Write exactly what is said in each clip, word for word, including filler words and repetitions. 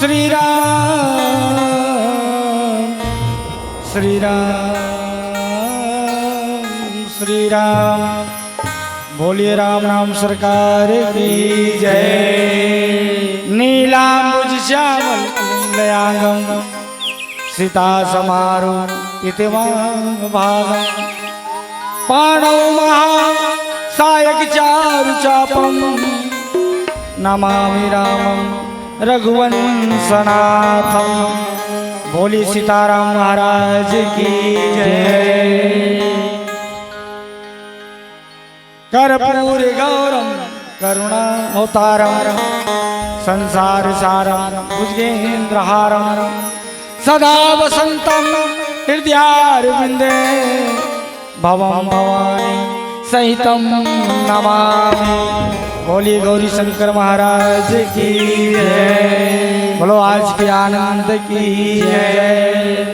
श्री राम, श्री राम, श्री राम। बोलिए राम नाम सरकार की जय। नीलांबुज श्यामल कुंदयांगम सीता समारू इतिवांग भागम। पाणौ महासायक चारु चापम नमामि रामम रघुवंशनाथम। बोलिए सीताराम महाराज की जय। कर्पूर गौरम करुणावतारम संसार सारम भुजगेंद्र हारम सदा वसंतम हृदयारविंदे भवम भवानी सहितम नमामि। बोलिए गौरी शंकर महाराज की जय। बोलो आज के आनंद की जय।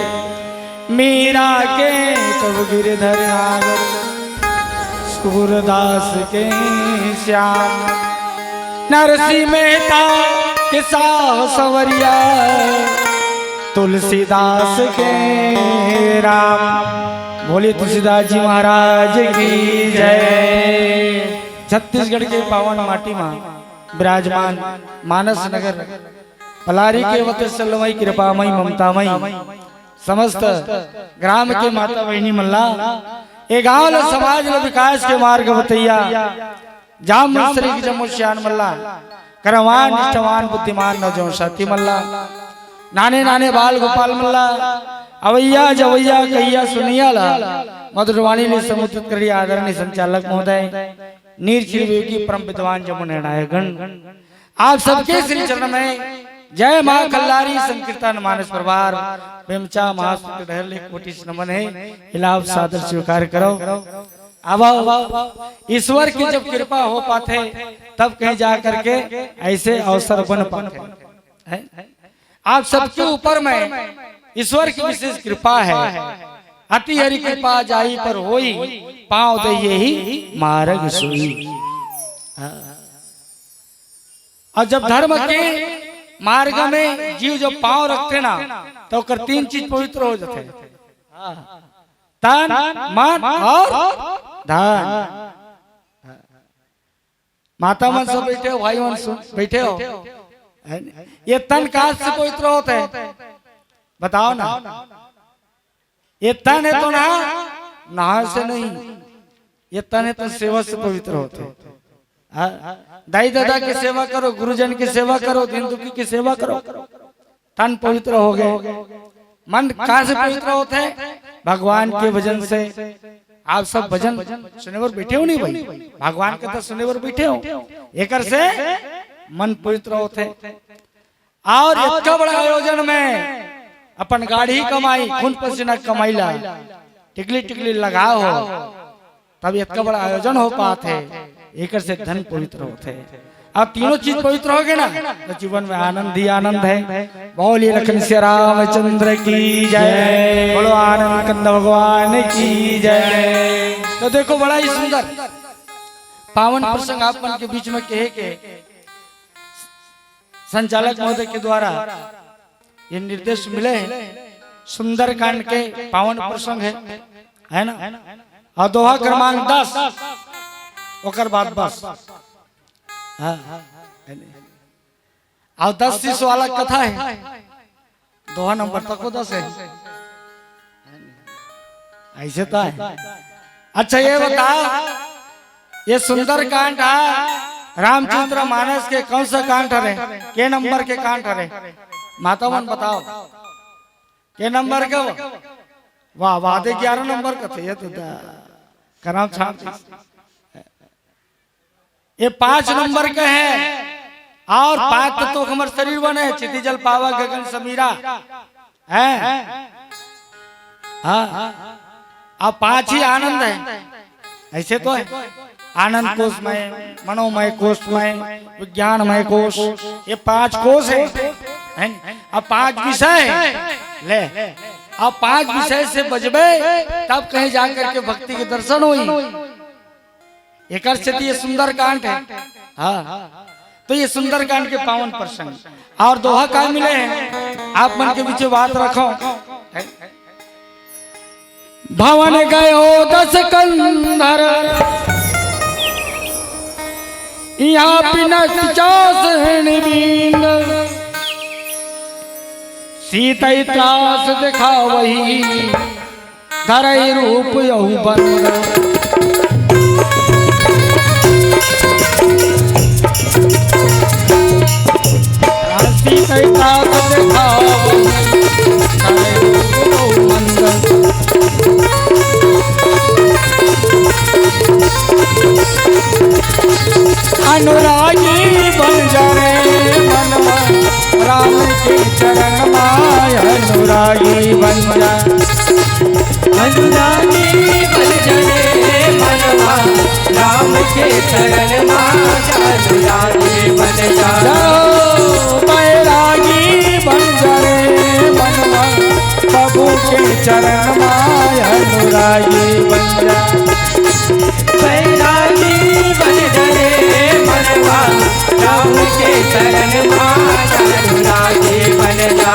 मीरा के तब गिरधर नागर सूरदास के श्याम नरसिंह मेहता के साह संवरिया तुलसीदास के राम। बोलिए तुलसीदास जी महाराज की जय। छत्तीसगढ़ के पावन माटी मा विराजमान मानस नगर पलारी के वत सल्लमई कृपामई ममतामई समस्त ग्राम के माता बहिनी मन ला ए गांव ल समाज ल विकास के मार्ग बतैया जाम मंसरी के जम्मो सियान मन ला करवान निष्ठावान बुद्धिमान नौजवान साथी मन ला नाने नाने बाल गोपाल मन ला अवैया जवैया कहिया सुनैया ला मधुरवाणी ले संबोधित करी आदरणीय संचालक महोदय नीर चिरवियोगी परम विद्वान जम्मो निर्णायक गण आप सबके श्री चरण में जय माँ कल्लारी संकीर्तन मानस परिवार बेमचा महास्तुति ढहर ले कोटि से नमन है। इलाप सादर स्वीकार करो। अब ईश्वर की जब कृपा हो पाथे तब कहीं जा करके ऐसे अवसर बन पाथे। हैं? आप सबके ऊपर में ईश्वर की विशेष कृपा है। अति हरि कृपा जाई पर होई पाँव दे यही मार्ग सोई। हाँ। और जब धर्म के मार्ग में जीव जब पांव रखथे ना तो ओकर तीन चीज पवित्र हो जाथे। तन, मन और धन। माता मन सब बैठे हो, भाई मन सब बैठे हो, ये तन काज से पवित्र होथे? बताओ ना। ये तन है तो ना नहाए से नहीं, ये तन है तो सेवा से पवित्र होथे। हाँ? दाई दादा की सेवा करो, गुरुजन की सेवा करो, दीन दुखी की सेवा करो, तन पवित्र हो गए। मन कहाँ से पवित्र होथे? भगवान के भजन से। आप सब भजन सुने बर बैठे हो नहीं भाई? भगवान के तो सुने बर बैठे हो। एकर से मन पवित्र होथे। और इतना बड़ा आयोजन में अपन गाड़ी कमाई, खून पसीना कमाई ला टिकली टिकली लगा हो, तब इतना बड़ा आयोजन हो पात है। एकर से धन पवित्र होथे। अब तीनों चीज पवित्र हो गए ना, तो जीवन में आनंद ही आनंद है। बोलिए लखन सिया रामचंद्र की जय, बोलो आनंद कंद भगवान की जय। तो देखो, बड़ा ही सुंदर पावन प्रसंग आप मन के बीच में कहे के संचालक महोदय के द्वारा ये निर्देश मिले हैं। सुंदरकांड के पावन प्रसंग है, है ना? और दोहा क्रमांक दस, ओकर बाद बस। हाँ। और दस शीश वाला कथा है, दोहा नंबर तक को दस है, ऐसे तो है। अच्छा, ये बताओ, ये सुंदर कांड है, रामचरित मानस के कौन सा कांड हरे, के नंबर के कांड हरे? माता मन बताओ, के नंबर के हो? वाह वाह, दे ग्यारह नंबर का थे ये तो दा-, करम छाप। ये पांच नंबर के है, और पांच तत्व हमर शरीर बने, चिति जल पावा गगन समीरा है। हाँ, अब पांच ही आनंद है, ऐसे तो है। आनंद कोषमय, मनोमय कोषमय, विज्ञानमय कोष, ये पांच कोष है, है न? अब पांच विषय है, ले, अब पांच विषय से बजबे तब कहीं जा करके भक्ति के दर्शन होई। एकर सेती ये सुंदरकांड है। हाँ, तो ये सुंदरकांड के पावन प्रसंग और दोहा का मिले हैं, आप मन के बीच बात रखो। भवन गयो दस कंधर, यहाँ पिनस चास हृण बीन। सीतई त्रास दिखावही, धरई रूप यहु बंद। सीतई त्रास दिखावही, धरई रूप यहु बंद। अनुरागी बन जा रे मनवा, राम के चरण माय। अनुरागी बन जा। अनुरागी बन जा रे मनवा, राम के चरण माय। अनुरागी बन जा। बैरागी बन जा रे मनवा, प्रभु के चरण माय। अनुरागी बन जा। बैरागी बन जा रे मनवा, राम के चरण माय। अनुरागी बन जा।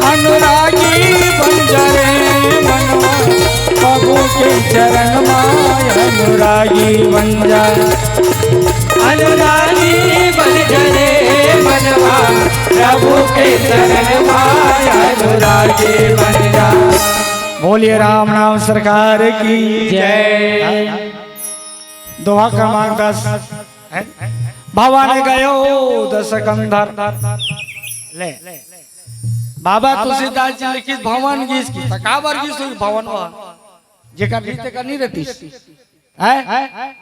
अनुरागी बन जा रे मनवा, प्रभु के चरण माय। अनुरागी बन जा। अनुरागी बन जा रे मनवा, प्रभु के चरण माय। अनुरागी बन जा। बोलिए राम नाम सरकार की जय। दोहा क्रमांक दस। भवन गयो दस कंधर। ले, बाबा तुलसीदास जी लिखिस भवन गिस कि, त काबर गिस होही भवन वह? जेकर रहिस तेकर नहीं रहतिस। हैं?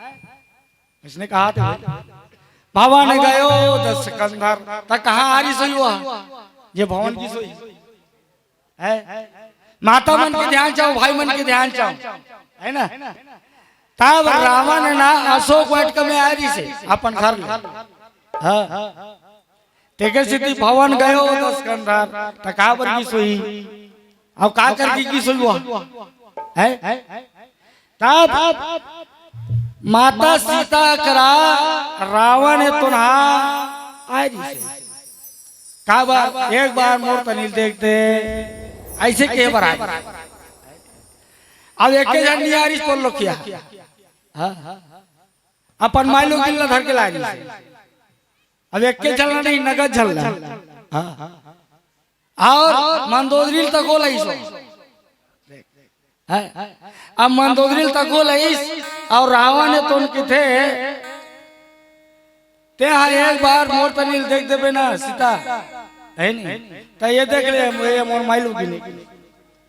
इसने कहा था, भवन गयो दस कंधर, त कहाँ आरिस होही वह? जे भवन गिस होही। है? माता मन के ध्यान चाहो, भाई मन के ध्यान चाहो, है ना? तब रावण ना अशोक वाटिका में आरिस हे अपन घर ले। हाँ। तेकर सेती भवन गयो दस कंधर, त काबर गिस होही? अब का करके गिस होही वह? है? तब माता सीता करा रावण हे तोन हा आरिस हे। काबर एक बार मोर तनिल देख दे, अइसे कहे बर आरिस। अब एके झन नहीं आरिस परलोकिया। हाँ। अपन माईलोगिन ला धर के लारिस। अब एके झन नहीं, नगद झन ला। हाँ। अउ मंदोदरी ल तको लइस। हैं? अब मंदोदरी ल तको लइस अउ रावण हे तोन कथे, ते हा एक बार मोर तनिल देख देबे ना सीता, है नी? त ये देख ले, ये मोर माईलोगिन हे।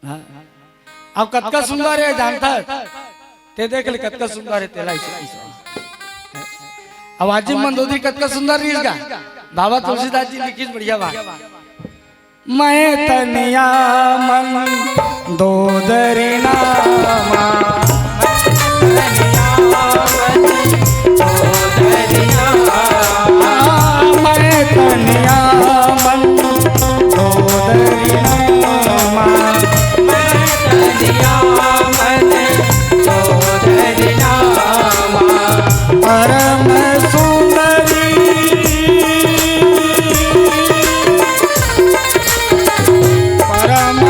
हाँ। अब कतका सुंदर हे जानथस? ते देख ले कतका सुंदर हे तेला इसे, इसे। अब आजी मंदोदरी कतका सुंदर रहिस गा। बाबा तुलसीदास जी लिखिस बढ़िया बात। मैं तनिया मंदोदरी नामा। मैं तनिया मंदोदरी नामा। परम सुंदरी, परम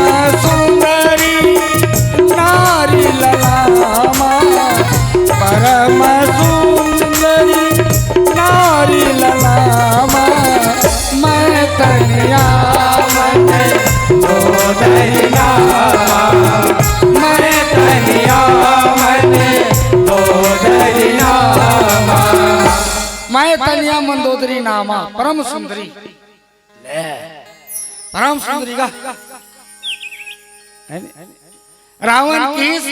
सुंदरी नारी ललामा, परम सुंदरी नारी ललामा। मैं तनिया मंदोदरी नामा, मैं तनिया मंदोदरी नामा। मैं तनिया मंदोदरी नामा, परम सुंदरी। ले, परम सुंदरी गा। है नी? रावण किहिस,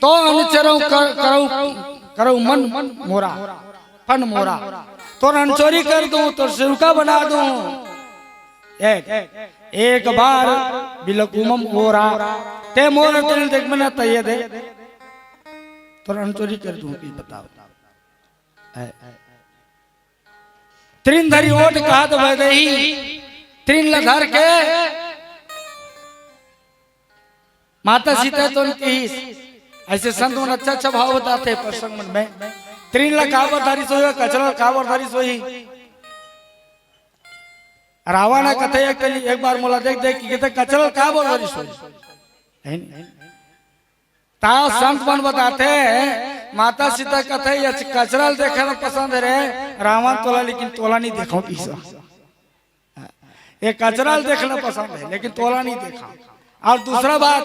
"तो अनुचरौ कर-, करौ, करौ मन मोरा, फन मोरा। तोर अनुचरी कर दूं, तोर सेवका बना दूं। एक, एक बार बिलकुमम ओरा, ते मोर तन देख मना तैये दे, तोर अनुचरी कर दूं।" की बताओ। है। तृण धरि ओट कहत वैदेही, तृण ल धर के माता सीता तो किहिस। ऐसे संत मन अच्छा अच्छा भाव बताथे प्रसंग मन में। तृण ल काबर धरिस होही, कचरा ल काबर धरिस होही। रावण ह कथे, "एक कली, एक बार मोला देख दे," कि कथे, "कचरा ल काबर धरिस होही?" है नी? ता संत मन बताथे, माता सीता कथे, "ये कचरा ल देखना पसंद हे रे रावण तोला, लेकिन तोला नहीं देखो पीसा।" ये कचरा ल देखना पसंद हे, लेकिन तोला नहीं देखा। और दूसरा बात,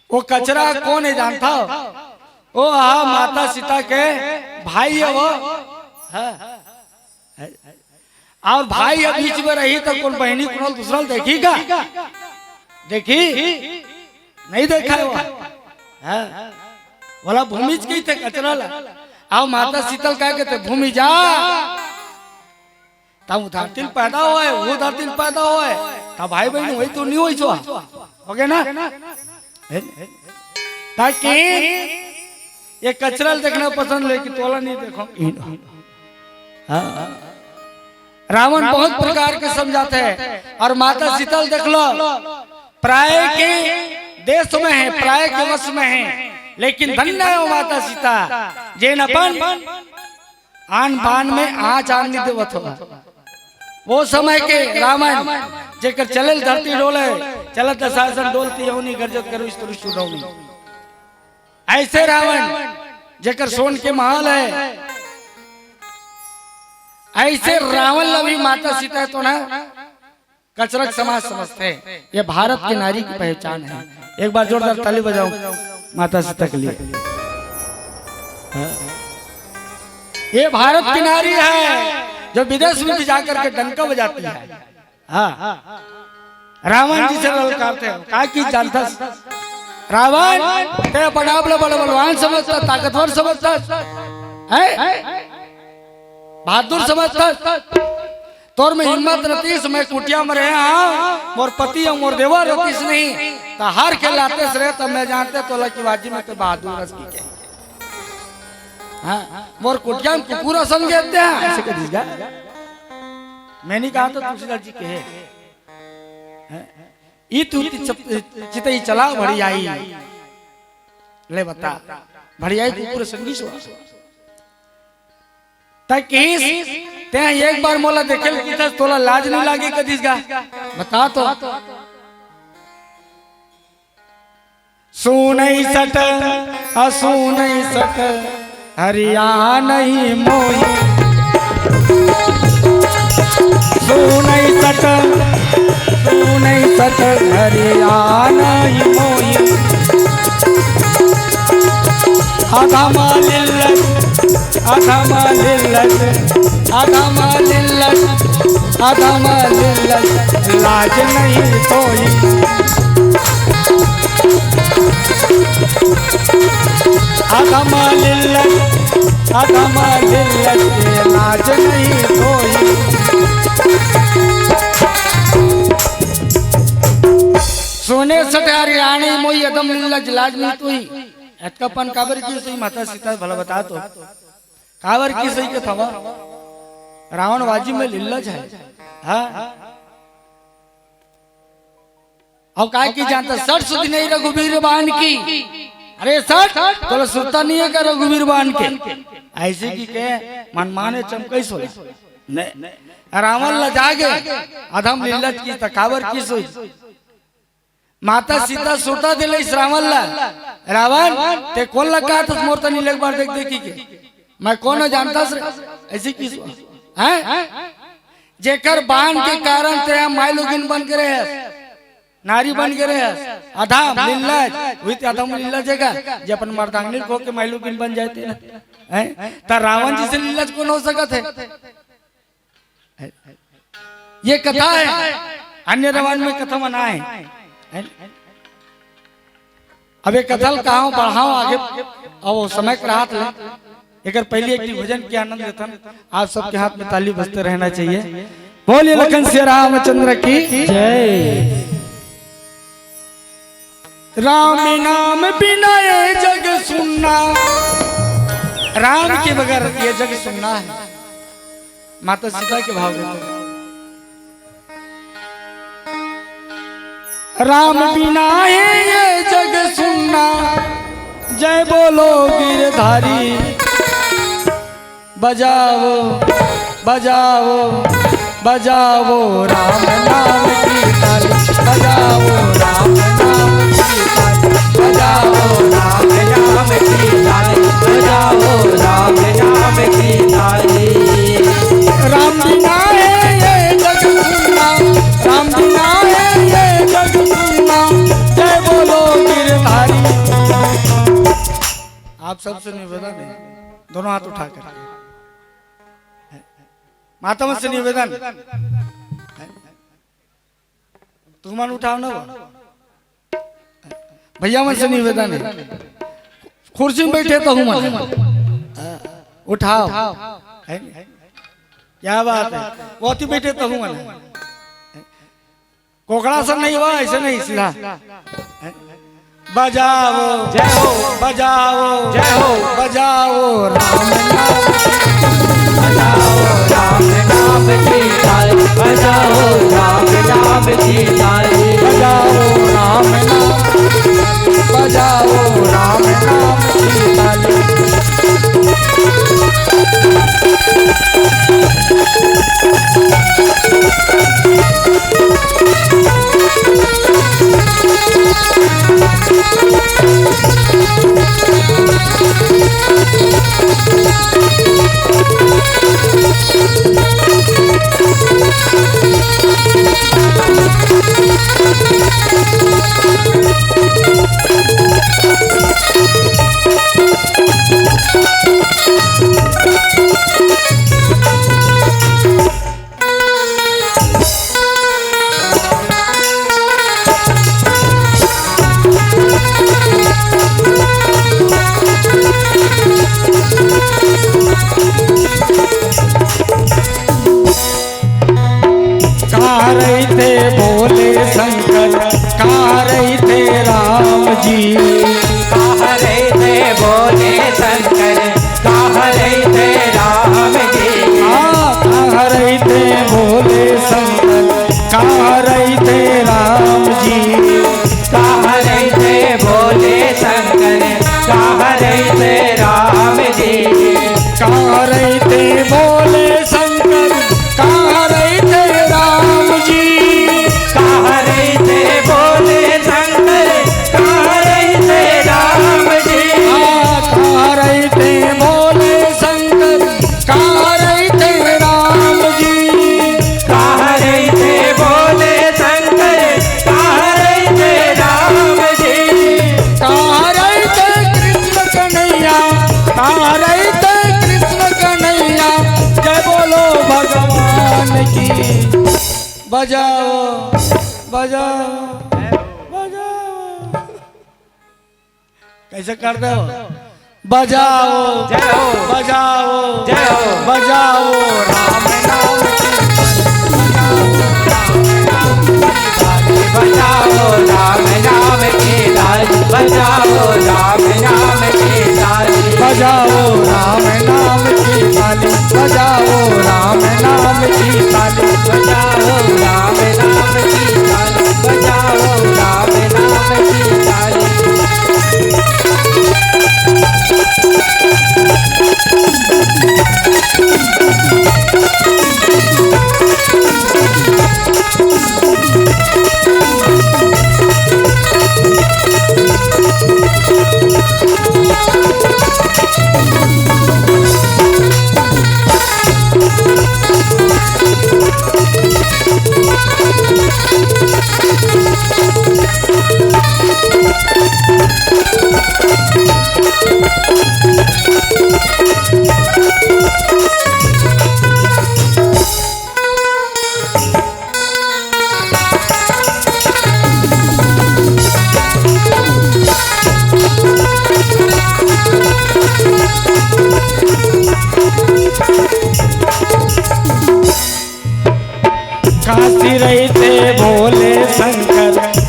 वो कचरा कोन हे जानथव? वो हा माता सीता के भाई हे वो। हाँ। और भाई ह बीच में रही तो कोन बहिनी कोनो दूसरा ल देखही का? देखही? नहीं देखा हे वो। हाँ। बोला भूमिज कहिथे कचरा ला। अउ माता सीता ल का कहिथे, भूमिजा। तब वो धरती ल पैदा होय, वो धरती ल पैदा होय, तब भाई बहिन वही तो नहीं होय छो। हो गया ना? ताकि ये कचरा ल देखना पसंद हे कि तोला नहीं देखो। हाँ। रावण बहुत प्रकार के समझाथे। और माता सीता ल देख लो, पराए के देश में हे, पराए के वश में हे, लेकिन धन्य हे वो माता सीता, जेन अपन आन बान में आँच आन नहीं देवत हो। वो समय के रावण, जेकर चले ल धरती डोले, चलत दशासन डोलती अवनी, गरजत करुष तरुष डोलनी। ऐसे रावण, जेकर सोन के महल हे, ऐसे रावण ल भी माता सीता तो ना कचरा के समान समझथे। ये भारत के नारी की पहचान हे। एक बार जोरदार ताली बजाओ माता सीता के लिए। हाँ। ये भारत की नारी हे, जो विदेश में भी जाकर के डंका बजाती हे। हाँ। रावण जी से ललकारथे, का कि जानथस? रावण, ते अपन आप ल बड़ बलवान समझथस, ताकतवर समझथस, हैं? बहादुर समझथस। तोर में हिम्मत रतिस, मैं कुटिया में रहे हँव, मोर पति अउ मोर देवर रतिस नहीं, त हार के लातेस रे, त मैं जानतेंव तोला कि वाजी में ते बहादुर हस कहिके। हाँ, मोर कुटिया में कुकुर असन गेंदथे, ऐसे कहिस गा। मैं नहीं कहा तो तुलसीदास जी कहे। हाँ, ई तू चित-, चितई चला भड़ियाई। ले बता, भड़ियाई कुकुर असन गिस। त किहिस, ते एक बार मोला देखे ल किथस, तोला लाज नहीं लागे कहिस गा? बता तो। सूनई सट, अ सूनई सट, हरियाणई मोही। सूनई सट, सूनई सट, हरियाणई मोही। अधम लिल्लज, अधम लिल्लज, अधम लिल्लज, अधम लिल्लज, लाज नहीं कोई। अधम लिल्लज, अधम लिल्लज, लाज नहीं कोई। सूनई सट हरियाणई मोही, अधम लिल्लज, लाज नहीं कोई। अतका पन काबर किहिस होही माता सीता, भला बता तो। काबर किहिस होही कथस? रावण वाजी में लिल्लज हे। हाँ? अउ काय कि जानथस, सट सुधि नहीं रघुबीर बान की। अरे सट, तोला सुरता नहीं हे का रघुबीर बान के? ऐसे कहिके मनमाने चमकइस होही। ने, रावण लजा गे, अधम लिल्लज किहिस त काबर किहिस होही? माता सीता सुरता दिलइस रावण ला, "रावण, ते कोन ला कहथस मोर तनी ल एक बार देख देखी के? मैं कोन हँव जानथस रे?" ऐसे किहिस होही, हैं? जेकर बान के कारण ते ह माईलोगिन बन के रहे हस, नारी बन के रहे हस, अधम लिल्लज, उही ते अधम लिल्लज हे गा, जे अपन मर्दांगनी ल खो के माईलोगिन बन जाथे ना। हैं? त रावण जइसे लिल्लज कोन हो सकत हे? ये कथा हे, अन्य रामायण में कथा मन आए हे। अब ये कथा ल कहां बढ़ाओ आगे, अब वो समय के राहत ले, एकर पहले एक ठे भजन के आनंद लेथन। आप सबके हाथ में ताली बजते रहना चाहिए। बोलिए लखन सिया रामचंद्र की जय। राम नाम बिना ये जग सुन्ना, राम के बगैर ये जग सुन्ना है। माता सीता के भाव देते हैं। राम बिना है ये जग सुन्ना, जय बोलो गिरधारी। बजाओ, बजाओ, बजाओ राम नाम की ताली, बजाओ राम नाम की ताली, बजाओ राम नाम की ताली, बजाओ राम नाम की ताली। राम बिना है ये जग सुन्ना, राम बिना है ये जग सुन्ना, जय बोलो गिरधारी। आप सबसे निवेदन है, दोनों हाथ उठा कर, माता मन से निवेदन, तुमन उठाओ ना वो। भैया मन से निवेदन है, कुर्सी में बैठे तो हूँ मन, उठाओ। है? क्या बात है, वो तो बैठे तो हूँ मन। कोकड़ा से नहीं हुआ, ऐसे नहीं, सीधा। बजाओ, जय हो। बजाओ, जय हो। बजाओ राम नाम की, बजाओ राम नाम की ताली, बजाओ राम नाम की ताली, बजाओ राम नाम, बजाओ राम नाम की ताली। कहाँ रहिथे भोले शंकर, कहाँ रहिथे राम जी? कहाँ रहिथे भोले शंकर, कहाँ रहिथे राम जी? हाँ, कहाँ रहिथे भोले शंकर, कहाँ रहिथे राम जी? कहाँ रहिथे भोले शंकर, कहाँ रहिथे राम जी? कहाँ रहिथे भोले शंकर, कहाँ रहिथे राम जी? कहाँ रहिथे भोले शंकर, कहाँ रहिथे राम जी? हाँ, कहाँ रहिथे भोले शंकर, कहाँ रहिथे राम जी? कहाँ रहिथे भोले शंकर, कहाँ रहिथे राम जी? कहाँ रहिथे कृष्ण कन्हैया, कहाँ रहिथे कृष्ण कन्हैया? जय बोलो भगवान की। बजाओ, बजाओ, बजाओ। कैसे कर दो? बजाओ, जय हो। बजाओ, जय हो। बजाओ राम नाम की, बजाओ राम नाम की ताली, बजाओ राम नाम की ताली, बजाओ राम नाम की ताली, बजाओ राम नाम की ताली, बजाओ राम नाम की ताली, बजाओ राम नाम की ताली, बजाओ राम नाम की ताली।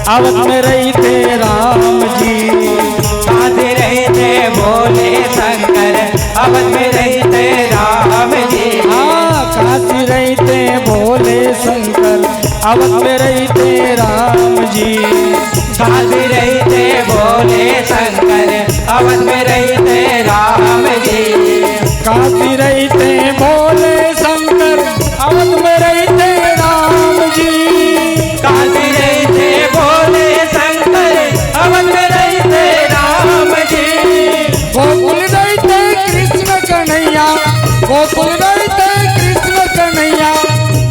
अवध में रहिथे राम जी। काशी रहिथे भोले शंकर, अवध में रहिथे राम जी। हाँ, काशी रहिथे भोले शंकर, अवध में रहिथे राम जी। काशी रहिथे भोले शंकर, अवध में रहिथे राम जी। काशी रहिथे भोले शंकर, अवध में रहिथे राम जी। काशी रहिथे भोले शंकर, अवध में रहिथे राम जी। गोकुल रहिथे कृष्ण कन्हैया, गोकुल रहिथे कृष्ण कन्हैया।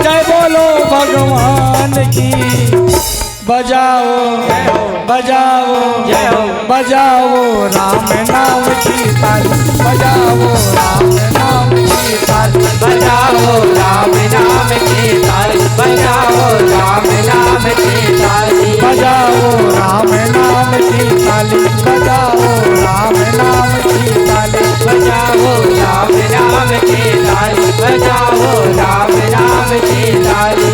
जय बोलो भगवान की। बजाओ, जय हो। बजाओ, जय हो। बजाओ राम नाम की ताली, बजाओ राम नाम की ताली। बजाओ राम नाम की ताली, बजाओ राम नाम की ताली। बजाओ राम नाम की ताली, बजाओ राम नाम की ताली। बजाओ राम नाम की ताली, बजाओ राम नाम की ताली।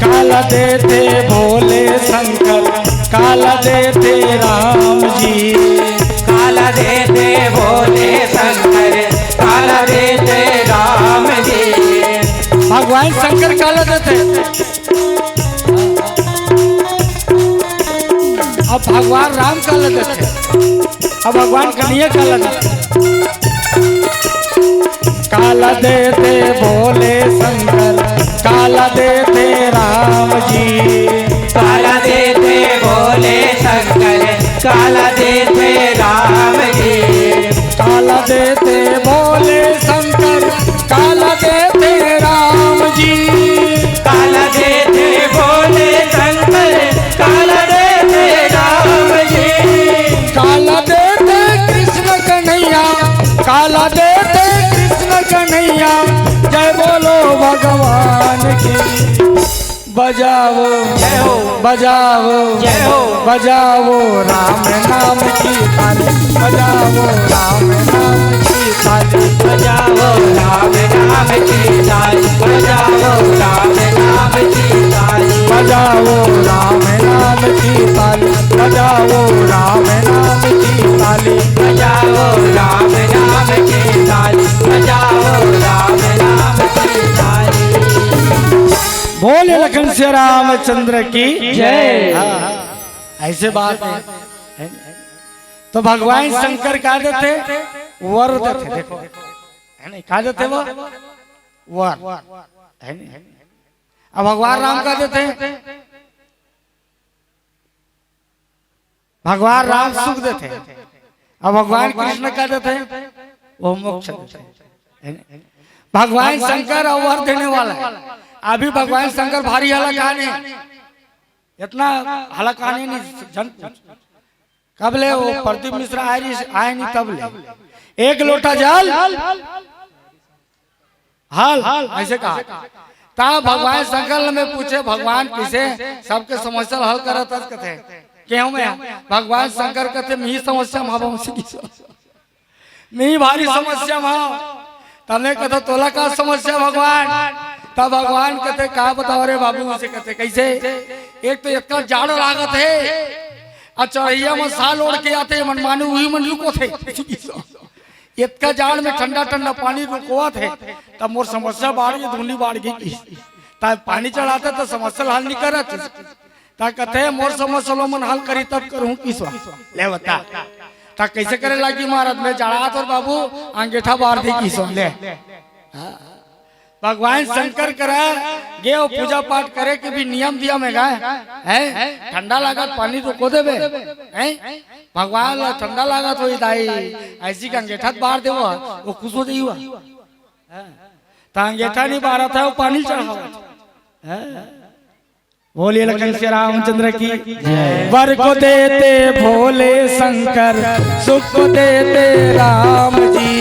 काला देथे भोले शंकर, काला देथे राम जी। काला देथे भोले शंकर, काला देथे राम जी। भगवान शंकर काला देथे। अब भगवान राम काला देथे। अब भगवान कन्हैया काला देथे। काला देथे भोले शंकर, काला देथे राम जी। काला देथे भोले शंकर, काला देथे राम जी। काला देथे भोले शंकर, काला देथे राम जी। काला देथे भोले शंकर, काला देथे राम जी। काला देथे कृष्ण कन्हैया, काला देथे कृष्ण कन्हैया। जय बोलो भगवान की। बजाओ, जय हो। बजाओ, जय हो। बजाओ राम नाम की ताली, बजाओ राम नाम की ताली। बजाओ राम नाम की ताली, बजाओ राम नाम की ताली। बजाओ राम नाम की ताली, बजाओ राम नाम की ताली। बजाओ राम नाम की ताली, बजाओ राम नाम की ताली। बोले लखन सिया रामचंद्र की जय। हाँ, हाँ। ऐसे बात है, है ना? तो भगवान शंकर का देथे, वर देथे, देखो, है ना? का देथे वो? वर, है ना? अब भगवान राम का देथे, भगवान राम सुख देथे, अब भगवान कृष्ण का देथे, वो मोक्ष देथे, है ना? भगवान शंकर और वर देने वाला है। अभी भगवान शंकर भारी हलाकान हे, इतना हलाकान हे नहीं, जन पूछ। कब ले वो प्रदीप मिश्रा आए रही, आए नहीं तब ले। एक लोटा जल, हल, ऐसे कहा। तब भगवान शंकर में पूछे, भगवान किसे सबके समस्या हल करत हस? कथे, क्यों मैं? भगवान शंकर कथे, मी समस्या में हवं, उसी की समस्या। मी भारी समस्या में हवं। तब मैं कथे, तोला का समस्या भगवान? तब भगवान कथे, का बताओ रे बाबू, उसे कथे, कैसे? एक तो इतना जाड़ लागत हे, अउ चढ़ैया में साल ओढ़ के आथे, मन माने उही मन लुकोथे। इतका जाड़ में ठंडा ठंडा पानी रुकवात हे, तब मोर समस्या बाढ़ गे, धुनी बाढ़ गे। तब पानी चढ़ाथे त समस्या हल नहीं करत। त कथे, मोर समस्या ल ओमन हल करही तब करहूं किसो। ले बता, त कैसे करे लागी महाराज? मैं जड़ात हों बाबू, अंगेठा बार दे किसो। ले, हाँ। भगवान शंकर करा गे अउ पूजा पाठ करे के भी नियम दियम हे गा, हैं? ठंडा लागत, पानी रोको देबे, हैं? भगवान ला ठंडा लागत होही दाई, अइसी के अंगेठा त बार देवो, वो खुश हो जाई हुआ। हैं? त अंगेठा नहीं बारत हे, वो पानी चढ़ावत हे। हैं? बोलिए लखन श्री रामचंद्र की। जय। वर को देते भोले शंकर, सुख को देते राम जी।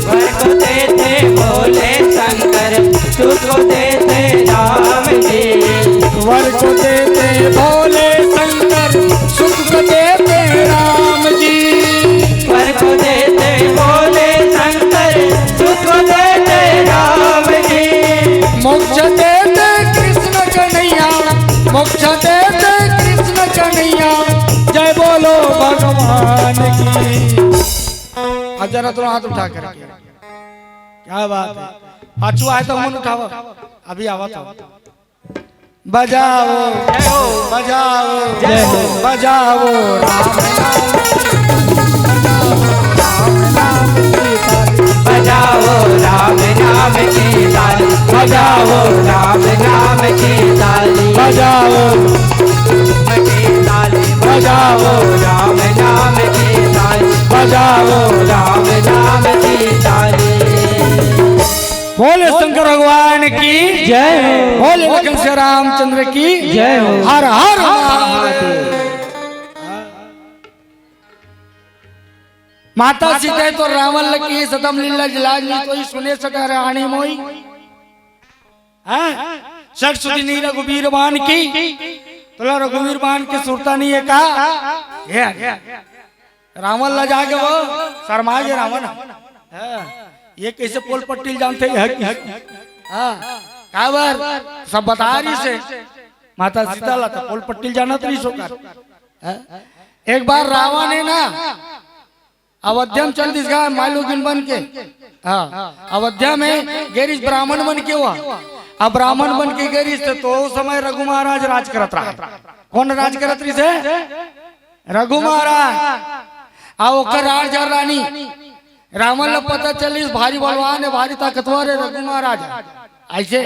वर को देते भोले शंकर, सुख को देते राम जी। वर को देते भोले शंकर, सुख को देते राम जी। वर को देते भोले शंकर, सुख को देते राम जी। मोक्ष देते कृष्ण कन्हैया, मोक्ष देते कृष्ण कन्हैया, जय बोलो भगवान की। अब जरा थोड़ा हाथ उठा करके, क्या बात है। पाछू आए तो मन उठाओ, अभी आवा तो। बजाओ, बजाओ, जय हो। बजाओ राम नाम। बजाओ राम नाम की ताली, बजाओ राम नाम की ताली, बजाओ राम नाम की ताली, बजाओ की ताली, बजाओ राम नाम की ताली, बजाओ राम नाम की ताली। बोले शंकर भगवान की जय हो। बोले लखन श्री रामचंद्र की जय हो। हर हर महादेव। माता सीता तो रावण लकी सतम लीला जलाज नहीं तो सुने सका रानी मोई। हाँ? सठ सुदिनी रघुवीर बान की, तोला रघुवीर बान के सुरता नहीं है का? ये रावण ला जाके वो शर्मा गे रावण। हाँ, ये कैसे पोल पट्टी ल जानथे? ये किस-, हाँ, काबर सब बता रहिसे, माता सीता ला तो पोल पट्टी ल जानत रहिस होकर। हाँ? एक बार रावण हे ना, अवध्या में चल दिस गा, मालूगिन बन के। हाँ, अवध्या में गे रिहिस ब्राह्मण बन के हुआ। अब ब्राह्मण बन के गे रिहिस त तो ओ समय रघु महाराज राज करत रहा। कौन राज करत रहिसे? रघु महाराज। आ ओकर राज रानी। रावण ल पता चलिस भारी बलवान हे, भारी ताकतवर हे रघु महाराज। अइसे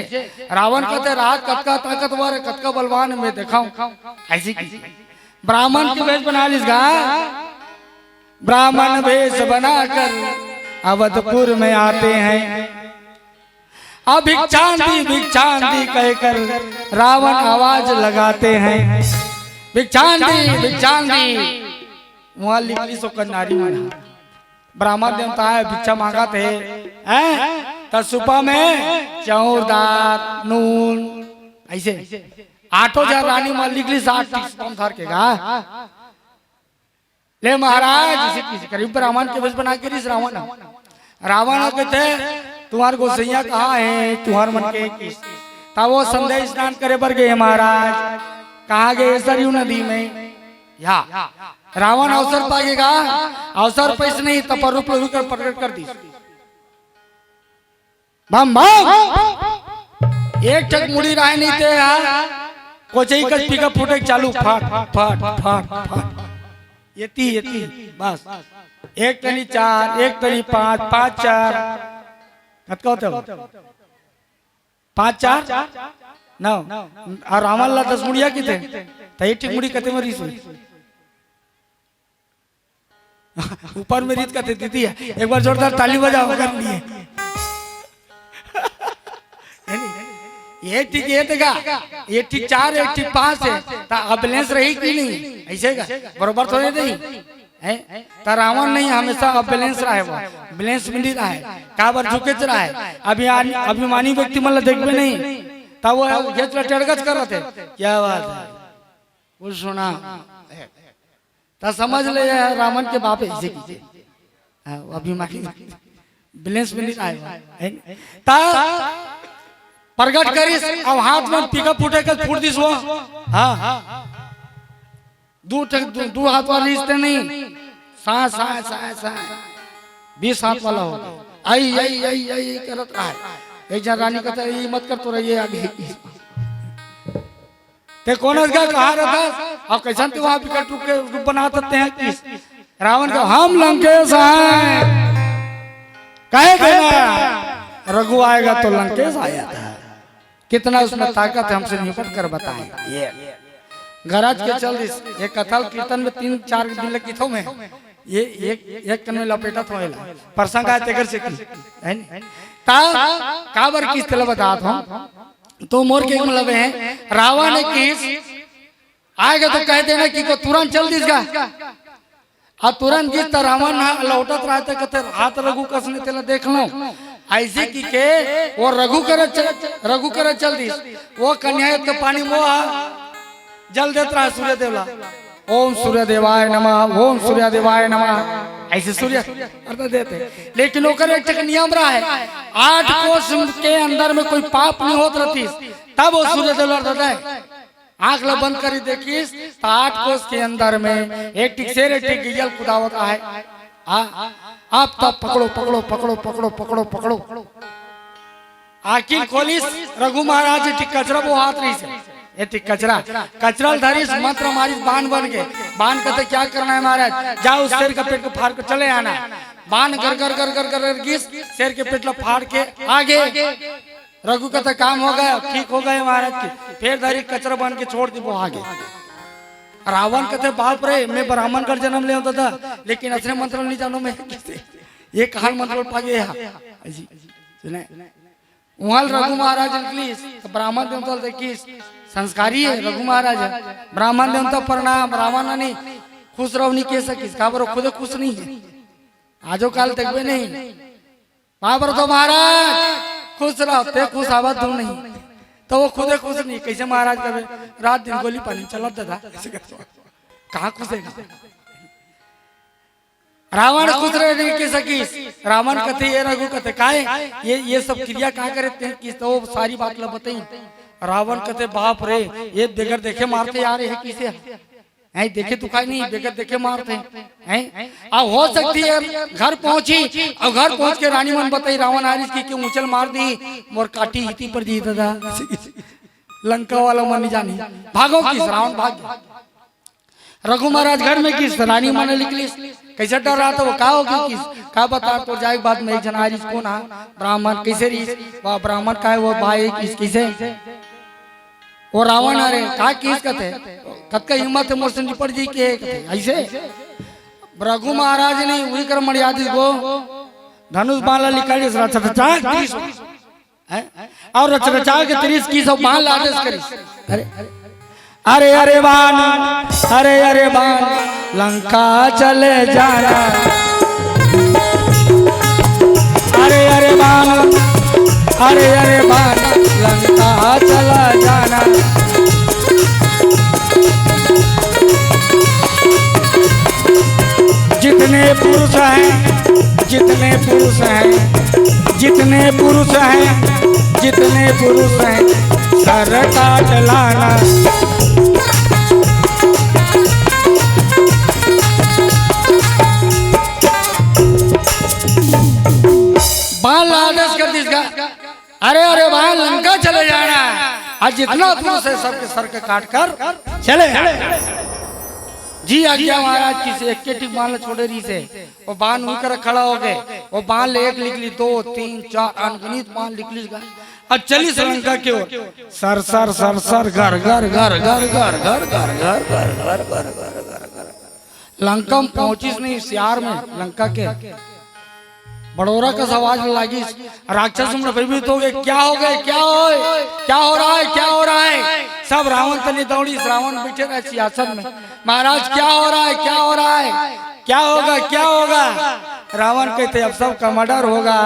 रावण कथे, "राज कतका ताकतवर हे, कतका बलवान हे, मैं देखाहूं।" अइसे की ब्राह्मण के भेष बना लिस गा। ब्राह्मण भेष बनाकर अवधपुर में आते हैं। अब भिक्षांति, भिक्षांति कहकर रावण आवाज लगाते हैं। भिक्षांति, भिक्षांति। वहां लिख लिस ओकर नारी मन। ब्राह्मण देवता हे, भिक्षा मांगत हे, हैं? त सुपा में चाउर, दाल, नून, अइसे। आठो झन रानी मन लिख लिस, आठ टिक सुपा में धर के गा। ले महाराज, इसे किसी करीब ब्राह्मण के भेष बना के रिहिस रावण। रावण ह कथे, "तुम्हार गोसैया कहाँ हे? तुम्हार मन के किस?" तब वो संध्या स्नान करे बर गे हे महाराज। कहाँ गे हे? सरयू नदी में। या रावण अवसर पा गे गा, अवसर पइस नहीं, तब रूप लोही कर प्रकट कर दिस। Bomb bomb. एक ठक मुड़ी राहे नहीं ते यार। कोचई कस पिकअप फूटे चालू, फट फट फट फट। एती एती बस। एक तनी चार, एक तनी पाँच, पाँच चार। कतका होथे? पाँच चार नौ। अउ रावण ला दस मुड़िया किथे, त एक ठिक मुड़ी कते म रिहिस होही? ऊपर में रिहिस कथे दीदी हे, एक बार जोरदार ताली बजाओ कर लिए। ये ठीक, ये देखा, ये ठीक चार, एक ठीक पाँच हे, त अब बैलेंस रही कि नहीं? अइसे का बरोबर थोड़े रही, हैं? त रावण नहीं, हमेशा अब बैलेंस रहे, वो बैलेंस में नहीं रहे, काबर झुकेच रहे। अभिमान-, अभिमानी व्यक्ति मन ला देखबे नहीं, त वो ये चला टड़गच कर रहे थे। क्या बात है, वो सुना। त समझ ले, ये रावण के बाप हे, इसे कीजिए। हाँ, वो अभिमानी, बैलेंस में नहीं आए, हैं? त प्रकट करिस, अब हाथ में पिकअप फूटे के फूट दिस वो। हाँ, दू ठक, दू, दू हाथ वाला रिहिस ते नहीं, सांस, सांस, सांस, सांस, बीस हाथ वाला हो गया। आई, आई, आई, आई, आई करत रहा है। एक जन रानी कहता है, "ये मत कर, तो रहिए आगे।" ते कोन अस गा, कहाँ रहथस? अउ कइसन ते वहाँ विकट रूप के रूप बनात रहते हैं कि रावण का हम लंकेश हैं। कहे देना, रघु आएगा तो लंकेश आया था। कितना उसमें ताकत है, हमसे निपट कर बताएं। ये गरज के चल दिस। ये कथा ल कीर्तन में तीन चार दिन लगी थो मैं। ये एक, एक कन में लपेटा थो एला। प्रसंग आए तेकर से की, है नी? ता काबर किस तेला बतात हूँ। तो मोर के मतलब है, रावण ने किस आएगा तो कह देना कि को तुरंत चल दिस गा। आ तुरंत गिस त रावण ह लौटत रहते, कहते, "हाथ रघु कस ने तेला देख लो।" ऐसे की के वो रघु करे चल, रघु करे चल दिस। वो कन्या के पानी मोह जल देत रहा सूर्य देवला। "ओम सूर्य देवाय नमः, ओम सूर्य देवाय नमः।" ऐसे सूर्य अर्घ देते। लेकिन ओकर एक ठक नियम रहा है, आठ कोस के अंदर में कोई पाप नहीं होत रहतीस, तब वो सूर्य देवला अर्घ दे। आंख ला बंद करी देखिस, त आठ कोस के अंदर में एक ठिक शेर, एक ठिक गैया ल कुदावत आहे। आ, आप तब पकड़ो, पकड़ो, पकड़ो, पकड़ो, पकड़ो, पकड़ो। आखिर खोलिस, रघु महाराज एक ठिक कचरा बोहात रहिस हे। एक ठिक कचरा, कचरा ल धरिस, मंत्र मारिस, बाण बन के। बाण कहते, "क्या करना है महाराज? जाओ, उस शेर का पेट को फाड़ कर चले आना।" बाण गर, गर, गर, गर, गर, गर गिस, शेर के पेट ला फाड़ के आगे। रघु कहता, "काम हो गया, ठीक हो गए महाराज के।" फिर धरी कचरा बन के छोड़ दी, वो आगे। रावण कहते, "बाप रे, मैं ब्राह्मण कर जन्म ले होता था, लेकिन असने मंत्र नहीं जानो मैं किसे। ये कहां मंत्र पा गया?" जी, सुने। वहां रघु महाराज निकलिस, तो ब्राह्मण देवता देखिस, संस्कारी है रघु महाराज है। ब्राह्मण देवता प्रणाम, रावण नहीं, खुश रहो नहीं कह सकिस, काबर खुदे खुश नहीं है। आजो काल देखबे नहीं। बाबर तो महाराज, खुश रहो, ते खुश आवा तू नहीं। तो वो खुदे खुश नहीं, कैसे महाराज कहे, "रात दिन गोली पानी चलत दादा।" ऐसे कहते हो। कहाँ खुश है? रावण खुश रहे नहीं कह सकिस। रावण कथे, ये रघु कथे, "काय? ये, ये सब क्रिया का करे ते किस?" तो वो सारी बात ला बताई। रावण कथे, "बाप रे, ये बगैर देखे मारते आ रहे हैं किसे?" हैं, देखे दुखाई नहीं, बगैर देखे मारते हैं। अब हो सकती है घर पहुंची, और घर पहुंच के रानी मन बताई, "रावण आरिस की क्यों उछल मार दी, मोर काटी हिती पर दी दादा।" लंका वाला मन नहीं जानी, भागो किस, रावण भाग गया। रघु महाराज घर में किस, रानी मन निकलिस, कैसे डर रहा था वो, का हो गई किस, का बता, तो जाए बाद में एक जना आरिस, कौन हा? ब्राह्मण। कैसे रहिस? वह ब्राह्मण का है, वो भाई किस, किसे वो रावण आ रे, का किस कथे? कतका हिम्मत है मोर से निपट जी के कथे? ऐसे रघु महाराज ने उही कर मर्यादिस गो धनुष बाण ला निकालिस, रचरचा तीस, हैं? और रचरचा के तीस किस, बाण ला आदेश करिस। अरे, अरे, अरे बाण, अरे, अरे बाण, लंका चले जाना। अरे, अरे बाण, अरे, अरे बाण, लंका चला जाना। जितने पुरुष हैं, जितने पुरुष हैं, जितने पुरुष हैं, जितने पुरुष हैं, सर काट लाना। बाण ला आदेश कर दिस गा, अरे, अरे बाण, लंका चले जाना। आज जितना पुरुष है, सबके सर के काट कर चले जाना। जी आज्ञा महाराज किसे, एक के ठीक बाण ला छोड़े रहिस हे, वो बाण उही कर खड़ा हो गए। वो बाण ले एक निकली, दो, तीन, चार, अनगिनत बाण निकलिस गा। अब चलिस लंका के ओर, सर, सर, सर, सर, घर, घर, घर। लंका में पहुंचिस नहीं, सियार में लंका के बड़ोरा कस आवाज लागिस। राक्षस मन भयभीत हो गए, "क्या हो गए, क्या हो, क्या हो रहा है, क्या हो रहा है?" सब रावण तनी दौड़िस, रावण बैठे रहे सिंहासन में। "महाराज, क्या हो रहा है, क्या हो रहा है, क्या होगा, क्या होगा?" रावण कहते, "अब सबका मर्डर होगा,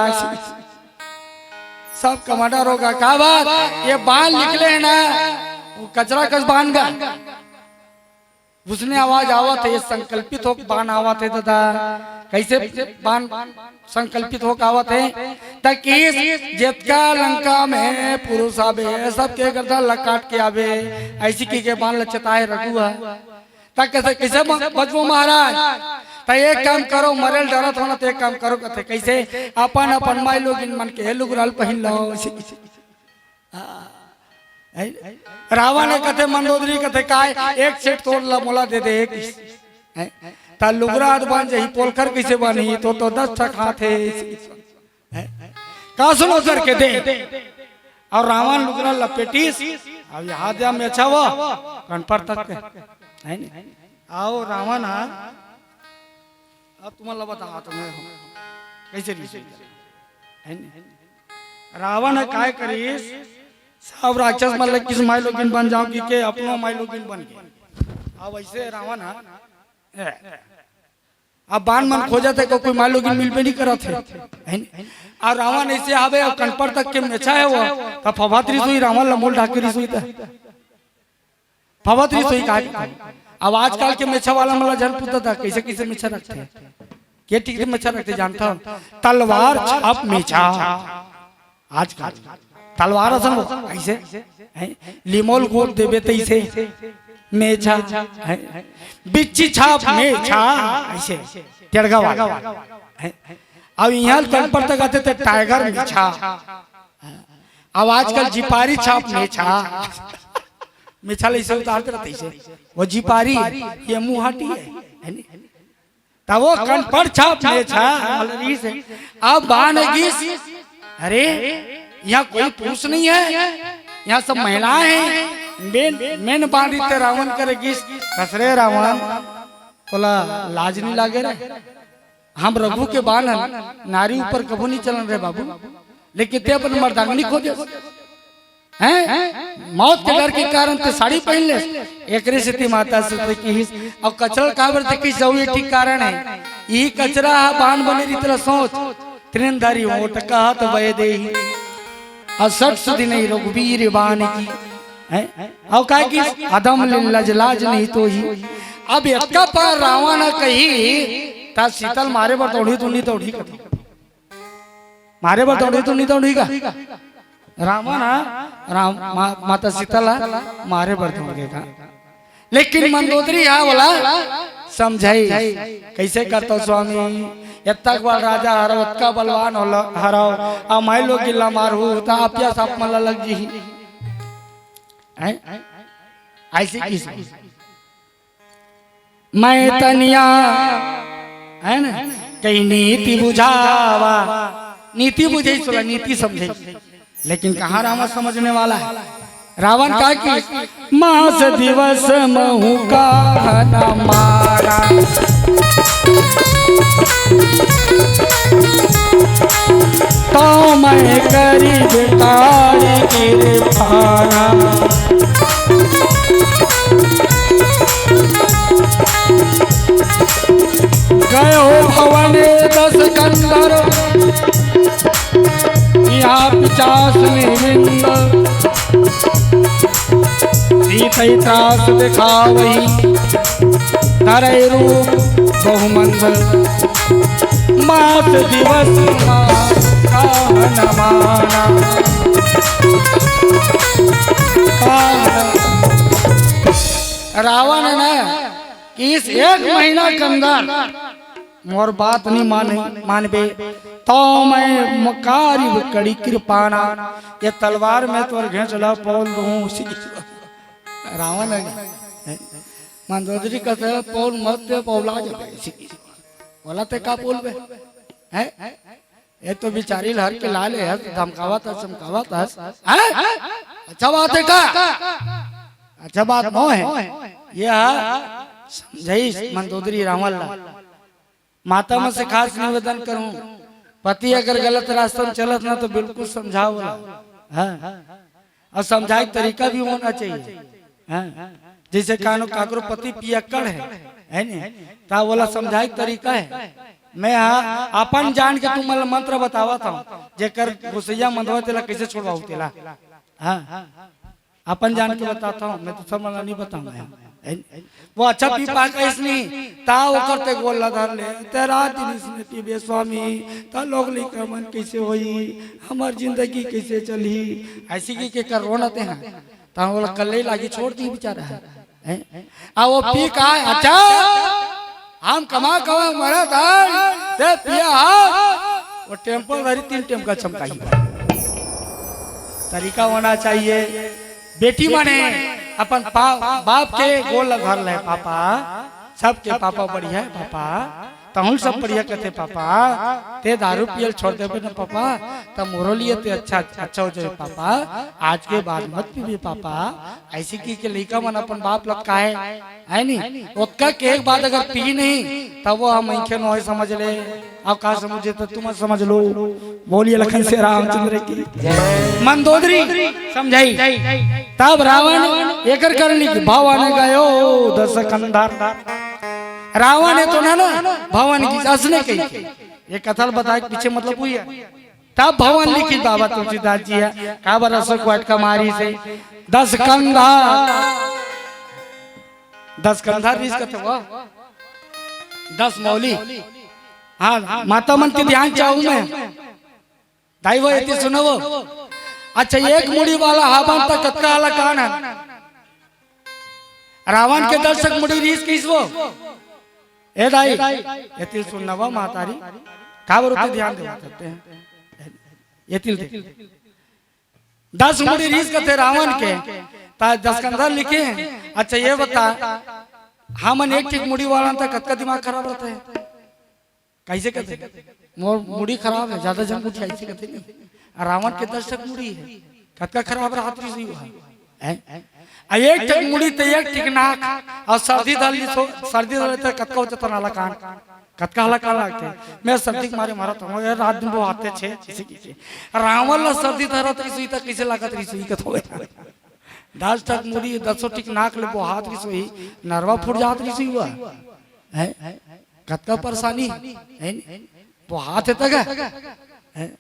सबका मर्डर होगा।" "का बात?" "ये बाण निकले हैं ना, वो कचरा कस बाण गा।" उसने आवाज आवत हे, संकल्पित होके बाण आवत हे दादा। कैसे बाण संकल्पित होके आवत हे? त किस, जेतका लंका में पुरुष आवे, सबके गर्दन ला काट के आवे। ऐसी की के बाण ला चेताए रघु ह। त कैसे, कैसे ब-, बचबो महाराज? त एक काम करो, मरे ल डरत हो ना, त एक काम करो, कथे कैसे? अपन, अपन माई लोगिन मन के लुगरा ल पहिन लो। हाँ। हैं? रावण ह कथे, मंदोदरी कथे, "काय एक सेट तोर ला मोला दे दे एक।" हैं? त लुगरा अद बन जही, पोलखर कइसे बनही? तो, तो दस ठक हाथ हे। हैं? का सुनो सर के दे। अउ रावण लुगरा लपेटिस, अब यहाँ दे मेछा वो कनपट तक के, है नी? अउ रावण हा, अब तुमन ला बतावत हँव, कैसे रिहिस, है नी? रावण ह काय करिस, सब राक्षस मन ल किहिस माई लोगिन बन जाव कहिके, अपनो माई लोगिन बन गे। अब अइसे रावण ह, ए, अब बान मन खोजत हे, कोई माई लोगिन मिलबे नइ करत हे, है नी? अउ रावण अइसे हवे, अब कनपट तक के मेछा हे वो, त फफत रिहिस होही, रावण ल मूल ढाके रिहिस होही त। फफत रिहिस होही का? अब आजकल के मेछा वाला मन ला झन पूछत हे, कइसे कइसे मेछा रखथे, के ठीक से मेछा रखथे जानथव? तलवार छाप मेछा। आजकल तलवार असन वो, अइसे, हैं? लिमोल गोट देबे तइसे, मेछा, हैं? बिच्छी छाप मेछा, अइसे, टेड़गा वाला, हैं? अब इहाँ कनपट तक आथे त टाइगर मेछा। अब आजकल जिपारी छाप मेछा। मेछा ल अइसे उतारत रहिथे अइसे। वो जिपारी, ये मुहाटी हे, है नी? त वो कनपट छाप मेछा, रिहिस हे। अब बान गिस, अरे, यहाँ कोई पुरुष नहीं है, यहाँ सब महिलाएं हैं। मेन, मेन बान रिहिस त रावण करा गिस, कस रे रावण, तोला लाज नइ लागे रे? हम रघु के बान हन, नारी ऊपर कभू नइ चलन रे बाबू। लेकिन तैं अपन मर्दांगनी खो देस, हैं? मौत के डर के कारण तैं साड़ी पहिर लेस। एकरे सेती माता सीता किहिस, अउ कचरा काबर तैं किहिस, जरूर ये ठीक कारण हे। इही कचरा ह बान बने रिहिस तेला सोच, तृणधारी ओंट कहत बए देही। अउ सठ सुधि नहीं रघुबीर बान की। हैं? अउ काय किहिस, अधम लिन लज लाज नहीं तोही। अब एतका पार रावण ह कही, त सीता ल मारे बर दउड़ही त नइ दउड़ही कथे। मारे बर दउड़ही त नइ दउड़ही का? रावण ह, राम, मा-, माता सीता ला मारे बर दउड़ गे का? लेकिन मंदोदरी हा ओला समझाइस, कइसे करथव स्वामी, एतक बड़ राजा हरव, ओतका बलवान होल-, हरव, अउ माई लोगिन ला मारहू, त अपिया साँप मन ला लग जही। हैं? अइसे किहिस। मैं तनिया, है ना, कहीं नीति बुझावा, नीति बुझे, सोला नीति समझे, लेकिन कहाँ रावण समझने वाला है। रावण का कि मास दिवस महु काहन मारा, तो मैं करी बेकार कृपाना। गयो भवन दस कंदर, यहाँ पिचास निविंद। सीतई त्रास दिखावई, धरई रूप बहुमंद। मास दिवस मा काहन माना। रावण ने कि इस एक महीना के अंदर मोर बात नहीं माने, मानबे, तो मैं मकारी कड़ी कृपाना, ये तलवार में तोर घेंच ला पौल दूं। रावण है, मंदोदरी कहते हैं, "पौल मत दे, पौला जाबे।" बोला, "ते का बोलबे?" हैं? ये तो बिचारी लहर के लाले है, धमकावत है, चमकावत है। हैं? अच्छा बात है का? अच्छा बात नो है। ये है, समझाइस मंदोदरी रावण ला। माता मन से खास निवेदन करूं, पति अगर गलत रास्ता में चलत ना, तो बिल्कुल समझाओ ओला। हाँ। अउ समझाए के तरीका भी होना चाहिए। हाँ। जइसे कानो काकरो पति पियक्कड़ है, है नी? त ओला समझाए के तरीका है। मैं हा अपन जान के तुमन ला मंत्र बतावत हूँ, जेकर गोसइया मंदवा तेला कइसे छोड़वाहू तेला। हाँ। अपन जान के बताता हूँ, मैं तो सब मन ला नहीं बताऊँ मैं। वो अच्छा पी पा के इसने, ता ओकर ते गोड़ ला धर ले, ते रात दिन इसने पीबे स्वामी, ता लोग लइका मन कइसे होई, हमर जिंदगी कइसे चलही, अइसे कहिके कर रोना ते हैं, ता ओला कल्ले लागी छोड़ दी बेचारा है। हैं? आ वो पी का, अच्छा, हम कमा कमा मरत हन, ते पिया हा, वो टेम्पो धरी तीन टेम का चमकाही। तरीका होना चाहिए। बेटी माने अपन पा-, बाप के गोड़ ला धर ले, "पापा, सबके पापा बढ़िया है पापा।" तहुल सब बढ़िया कथे पापा, ते दारू पियल छोड़ देबे ना पापा, त मोरो लिए ते अच्छा, अच्छा हो जाए पापा। आज के बाद मत पीबे पापा। ऐसे की के लइका मन अपन बाप लत काहे, है नी? ओतका के एक बात अगर पी नहीं, तब वो हम मनखे नोहे समझ ले। अब का समझे तो तुम समझ लो। बोलिए लखन से रामचंद्र की। मंदोदरी समझाई। तब रावण एकर करनी कि भवन गयो दस कंधर। रावण हे तो ना, ना भवन की असने कही। ये कथा ल बताए के पीछे मतलब हुई है। तब भवन लिखी बाबा तुलसीदास जी हे, काबर अशोक वाटिका मारिस हे। दस कंधा, दस कंधा रिहिस कथे वो, दस मौली। हाँ, माता मन के ध्यान चाहूं मैं। दाई वो एती सुनो वो। अच्छा, एक मुड़ी वाला हाबन त कतका आला कान हे? रावण के दस ठक मुड़ी रिहिस कहिस वो। ए दाई, एती सुन ना वो महतारी, काबर ओती ध्यान दे सकते हैं। एती ल देख। दस मुड़ी रिहिस कथे रावण के, त दस कंधा लिखे। अच्छा, ये बता, हमन एक ठिक मुड़ी वाला त कतका दिमाग खराब रहता है? कैसे कहते? मोर मुड़ी खराब है, ज्यादा झन पूछे, ऐसे कहते नहीं। आ रावण के दस ठक मुड़ी है, कतका खराब रहत रहिस हुआ है। आ एक ठक मुड़ी त एक ठिक नाक, अउ सर्दी धर लिस हो, सर्दी धर ले त कतका होथे तोर आला कान, कतका आला कान लागथे। मैं सर्दी के मारे मरत हूँ, ये रात दिन बोहाथे छे, ऐसे कहिके। रावण ला सर्दी धरत रहिस हुई त कैसे लागत रहिस हुई कथो। दस ठक मुड़ी, दसों ठिक नाक ले बोहात रहिस हुई, नरवा फूट जात रहिस हुआ। हैं? कतका परेशानी, हैं? बोहात हे तक, हैं?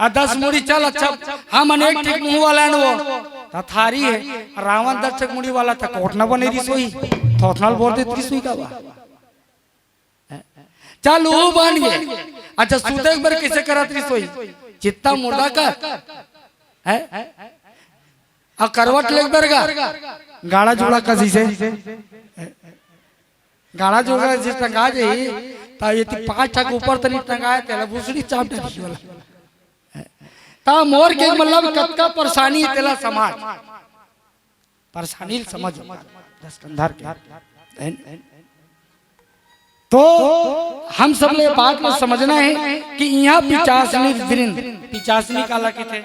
आ दस मुड़ी चल, अच्छा, हमन एक ठिक मुंह वाला हन वो, त थारी हे। रावण दस ठक मुड़ी वाला त कोटना बने रहिस होही, थोथना ल बोर देत रहिस होही का बा? हैं? चल, वो बन गे। अच्छा, सुते के बर कैसे करत रहिस होही? चित्ता मुर्दा का, हैं? आ करवट लेके बर गा, गाड़ा जोड़ा कस जइसे। गाड़ा जोड़ा जइसे टंगा जाही, त ये पांच ठक ऊपर तनी टंगाए, तेला भुसड़ी चाप डरही वाला। त मोर के मतलब कतका परेशानी तेला समाज, परेशानी ल समझ दस कंधर के। तो हम सब ले बात ल समझना है कि इहाँ पिचासनी वृंद, पिचासनी काला कथे?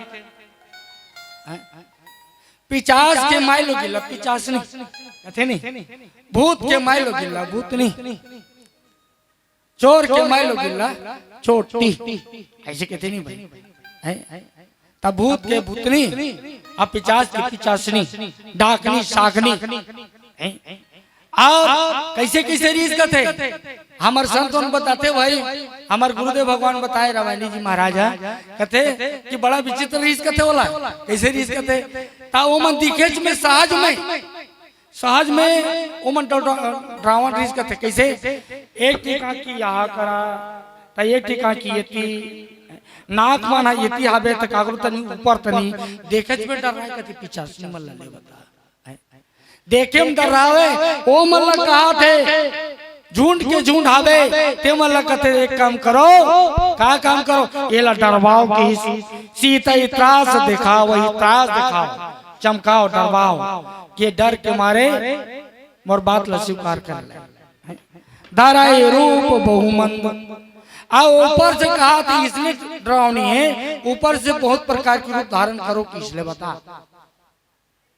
पिचास के माई लोगिन ला पिचासनी कथे नहीं, भूत के माई लोगिन ला भूतनी, चोर के माई लोगिन ला चोटी, ऐसे कथे नहीं भाई, हैं? त भूत के भूतनी, अब पिचास के पिचासनी, डाकनी, साकनी, हैं? अब कैसे कैसे रिहिस कथे, हमर संत मन बताथे भाई, हमर गुरुदेव भगवान बताए रवायनी जी महाराज ह, कथे कि बड़ा विचित्र रिहिस कथे ओला। कैसे रिहिस कथे? त ओमन दिखेच में सहज में, सहज में ओमन डरा-, डरावन रिहिस कथे। कैसे? एक ठिक आँखी यहाँ करा, त एक ठिक आँखी एती, नाक मन ह एती हाबे त काकरो तनी ऊपर तनी, देखेच में डराए कथे पिचासनी मन ला ले बता। देखे म डरावे, ओमन ला कहाथे, झुंड के झुंड हावे, ते मन ला कथे, "एक काम करो।" का काम करो? एला डरवाओ कि सीता ही त्रास दिखाओ, वही त्रास दिखाओ, चमकाओ, डरवाओ, कि डर के मारे मोर बात ला स्वीकार कर ले। धरा ये रूप बहुमंद। आ ऊपर से कहाथे इसने डरावनी है, ऊपर से बहुत प्रकार के रूप धारण करो, किस ले बता।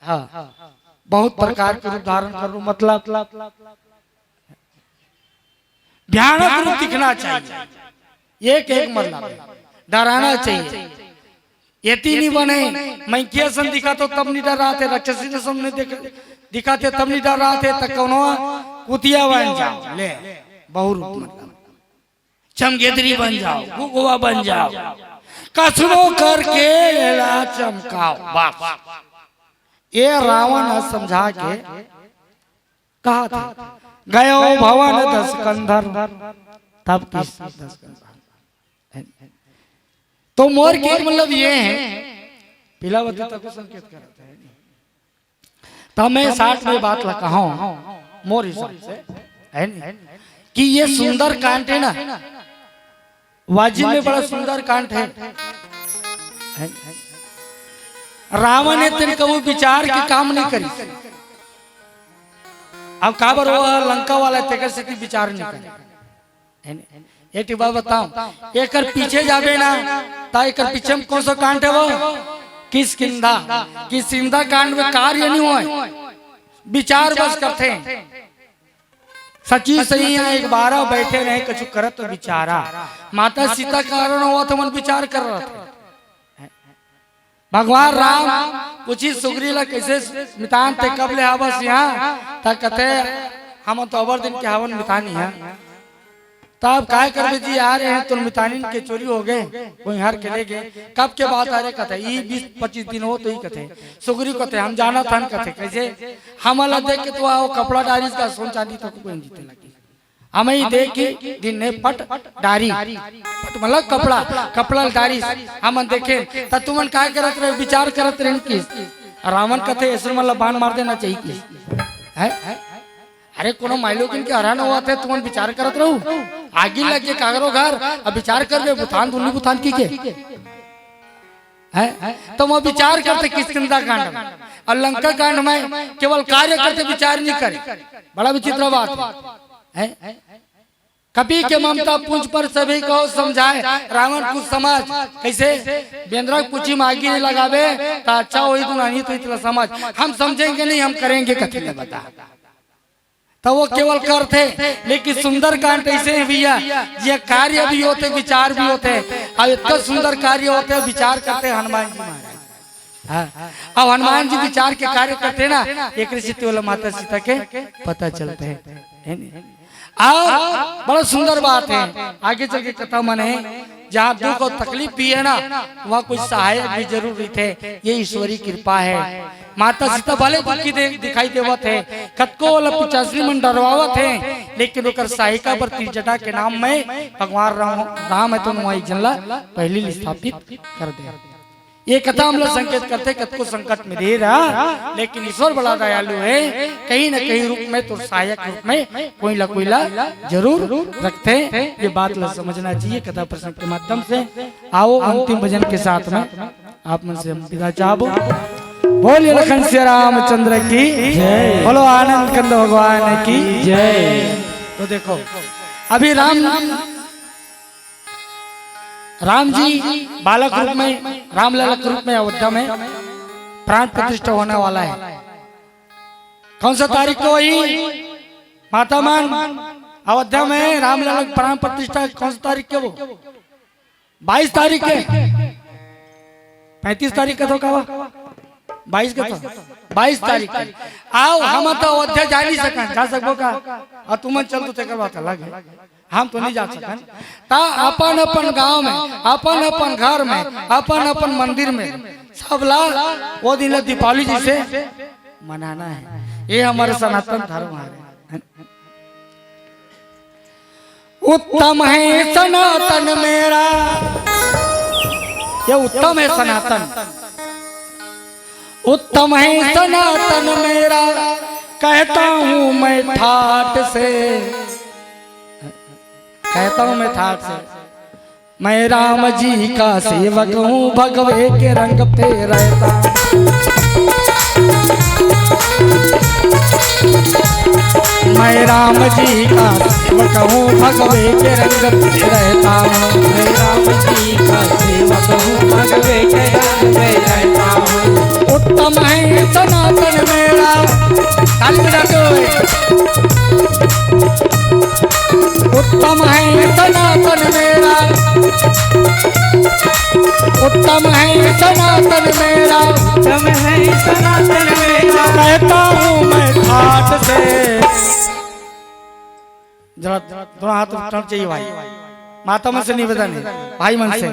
हाँ, बहुत प्रकार के रूप धारण करो, मतलब भयानक रूप दिखना चाहिए। एक एक मतलब है, डराना चाहिए। एती नहीं बने, मनखे असन दिखाथे तब नहीं डराथे, राक्षसी असन नहीं दिख-, दिखाथे तब नहीं डराथे, त कोनो कुतिया बन जाओ, ले, बहुरूप मतलब। चमगेदरी बन जाओ, गुगवा बन जाओ, कसनो करके एला चमकाओ, बस। ये रावण ह समझा के कहाथे, "गयो भवन दस कंधर।" तब किस दस कंधर? तो मोर के मतलब ये है, पीला बत्ती तक संकेत करता है। त मैं साठ में बात ला कहा हूँ, मोर हिसाब से, है नी? कि ये सुंदर कांड है ना, वाजिब में बड़ा सुंदर कांड है, है नी? रावण हे तेन कभू विचार के काम नहीं करी। अब काबर वो लंका वाला तेकर सेती विचार नहीं करी। एक ठे बात बताओ, एकर पीछे जाबे ना, त एकर पीछे में कौन सा कांड हे वो? किष्किंधा। किष्किंधा कांड में कार्य नहीं होय, विचार बस करथे। सची सही हे, एक बारा बैठे रहे, कछु करत विचारा। माता सीता के हरण होवत हे, मन विचार कर रहा था। भगवान राम पूछिस सुग्रीव ला, "कइसे मितान ते, कब ले हवस इहाँ?" त कथे, "हम तो अबर दिन के हवन मितान इहाँ।" "तब काय करबे जी, आ रहे हैं, तुम मितानिन के चोरी हो गए, कोई हर के ले गए।" "कब के बात आ रहे?" कथे, "ई बीस पच्चीस दिन होत ही।" कथे सुग्रीव, कथे, "हम जानत हन।" कथे, "कइसे?" "हमन ला देख के तो वो कपड़ा डारिस का, सोन चांदी तो कोई जीते लगे।" हमन देखे दिन ने पट डारी, पट मतलब कपड़ा, कपड़ा डारिस। हमन देखे, त तुमन काय करत रहे? विचार करत रहे कि रावण कथे, "ऐसने मन ला बाण मार देना चाहिए कि।" हैं? अरे, कोनो माईलोगिन के हरण होवत हे, तुमन विचार करत रहू। आगी लग गे काकरो घर, अब विचार करबे, बुतान दुन्नी बुतान की के। हैं? त वो विचार करथे किष्किंधा कांड में। अउ लंका कांड में केवल कार्य करथे, विचार नहीं करे। बड़ा विचित्र बात हे। हैं? कपि के ममता पूँछ पर सभी कहो समझाए, रावण कुछ समझ। कइसे? बेंदरा के पूँछी में आगी नहीं लगाबे, त अच्छा होही, तो नहीं तो इतना समझ। हम समझेंगे नहीं, हम करेंगे कथी ले बता। त वो केवल करथे, लेकिन सुंदरकांड अइसे हे भैया, ये कार्य भी होथे, विचार भी होथे। अब इतना सुंदर कार्य होथे, विचार करथे हनुमान जी महाराज। हाँ, अब हनुमान जी विचार के कार्य करथे ना, एकरे सेती ओला माता सीता के पता चलथे, हे नी? अउ बड़ा सुंदर बात हे, आगे चल के कथा मन हे, जहाँ दुख अउ तकलीफ भी हे ना, वहाँ कोई सहायक भी जरूर रहिथे। ये ईश्वरी कृपा हे। माता सीता भले दुखी दे, दिखाई देवत हे, कतको ओला पिचासनी मन डरवावत हे, लेकिन ओकर सहायिका बर तीरजटा के नाम में भगवान राम, राम हे, तो वहाँ एक झन ला पहिली ले स्थापित कर दे। ये कथा हमला संकेत करथे, कतको संकट में दे रहा, लेकिन ईश्वर बड़ा दयालु हे, कहीं न कहीं रूप में, तो सहायक रूप में कोई ला कोई ला जरूर रखथे। ये बात ला समझना चाहिए कथा प्रसंग के माध्यम से। आओ अंतिम भजन के साथ में आप मन से हम विदा चाहबो। बोलिए लखन सिया रामचंद्र की जय। बोलो आनंद कंद भगवान की जय। तो देखो, अभी राम, राम जी बालक रूप में, रामलला के रूप में अयोध्या में प्राण प्रतिष्ठा होने वाला हे। कौन सा तारीख को होही माता मन? अयोध्या में रामलला के प्राण प्रतिष्ठा कौन सा तारीख के वो? बाईस तारीख के, पैंतीस तारीख के तो का हुआ? बाईस के तो, बाईस तारीख के। आओ, हम तो अयोध्या जा नहीं सकन, जा सकबो का? अउ तुमन चल तो तेकर बात अलग हे, हम तो नहीं जा सकन। त अपन अपन गांव में, अपन अपन घर में, अपन अपन मंदिर में सब ला वो दिन ला दीपावली जैसे मनाना हे। ये हमर सनातन धर्म हे। उत्तम है सनातन मेरा, ये उत्तम है सनातन, उत्तम है सनातन मेरा, कहता हूँ मैं ठाट से, कहता हूँ मैं ठाट से। मैं राम जी का सेवक हूँ, भगवे के रंग पे रहता हूँ। मैं राम जी का सेवक हूँ, भगवे के रंग पे रहता हूँ। मैं राम जी का सेवक हूँ, भगवे के रंग पे रहता हूँ। उत्तम है सनातन मेरा, ताली बजाते हुए। उत्तम है सनातन मेरा, उत्तम है सनातन मेरा, उत्तम है सनातन मेरा। कहता हूँ मैं ठाट से। जरा दोनों हाथ उठाना चाहिए भाई, माता मन से निवेदन हे, भाई मन से।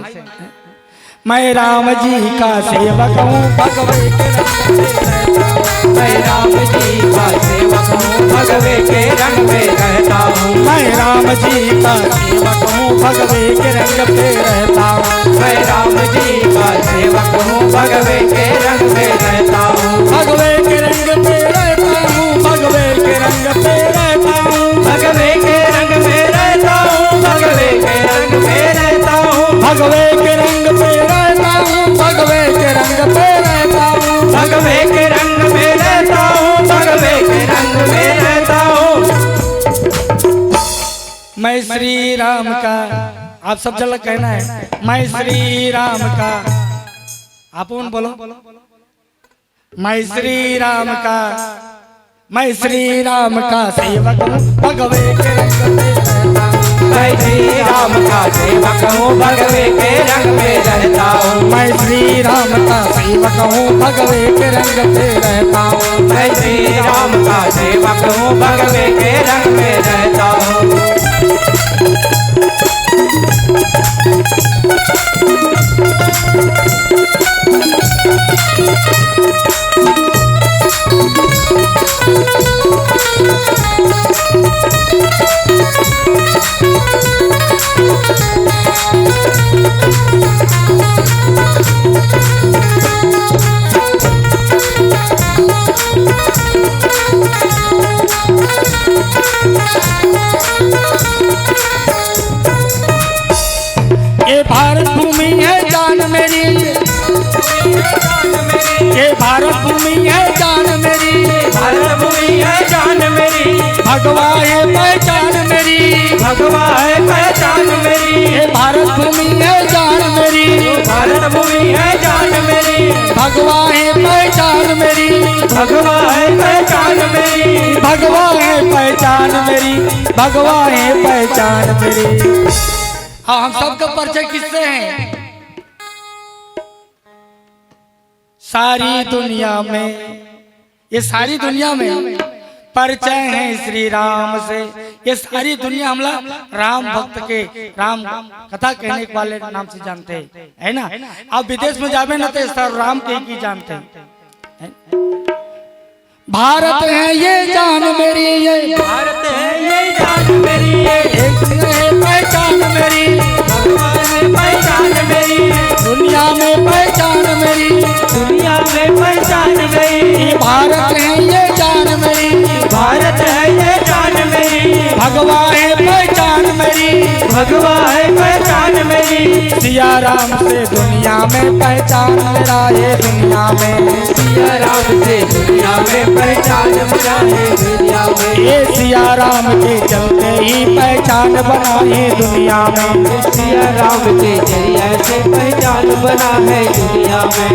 मैं राम जी का सेवक हूँ, भगवे के रंग में रहता हूँ। मैं राम जी का सेवक हूँ, भगवे के रंग में रहता हूँ। मैं राम जी का सेवक हूँ, भगवे के रंग पे रहता हूँ। मैं राम जी का सेवक हूँ, भगवे के रंग में रहता हूँ। भगवे के रंग पे रहता हूँ, भगवे के रंग पे रहता हूँ। भगवे के रंग में रहता हूँ, भगवे के रंग में रहता हूँ। भगवे के रंग पे रहता हूँ, भगवे के रंग पे रहता हूँ। भगवे के रंग में रहता हूँ, भगवे के रंग में रहता हूँ। मैं श्री राम का, आप सब झन ला कहना हे, मैं श्री राम का, आप मन बोलो, मैं श्री राम का, मैं श्री राम का सेवक हूँ, भगवे के रंग में रहता हूँ। मैं श्री राम का सेवक हूँ, भगवे के रंग में रहता हूँ। मैं श्री राम का सेवक हूँ, भगवे के रंग में रहता हूँ। मैं श्री राम का सेवक हूँ, भगवे के रंग में रहता हूँ। ये भारत भूमि है जान मेरी, ये भारत भूमि है जान मेरी, भारत भूमि है जान मेरी। भगवा है पहचान मेरी, भगवा है पहचान मेरी। ये भारत भूमि है जान मेरी, भारत भूमि है जान मेरी। भगवा है पहचान मेरी, भगवा है पहचान मेरी। भगवा है पहचान मेरी, भगवा है पहचान मेरी। अब हम सबका परिचय किससे है? सारी दुनिया में, ये सारी दुनिया में परिचय है श्री राम से। ये सारी दुनिया हमला राम भक्त के, राम कथा कहने वाले नाम से जानते हैं, है ना? अब विदेश में जावे ना तो सब राम के ही जानते हैं, है? भारत है ये जान मेरी, ये भारत है ये जान मेरी, ये एक है पहचान मेरी, भगवा है पहचान मेरी। दुनिया में पहचान मेरी, दुनिया में पहचान मेरी। ये भारत है ये जान मेरी, भारत है ये जान मेरी। भगवा है पहचान मेरी, भगवा है पहचान मेरी। सिया राम से दुनिया में पहचान मेरा, ये दुनिया में। सिया राम से दुनिया में पहचान मेरा है दुनिया में। ये सिया राम के चलते ही पहचान बना है दुनिया में। सिया राम के जरिए से पहचान बना है दुनिया में।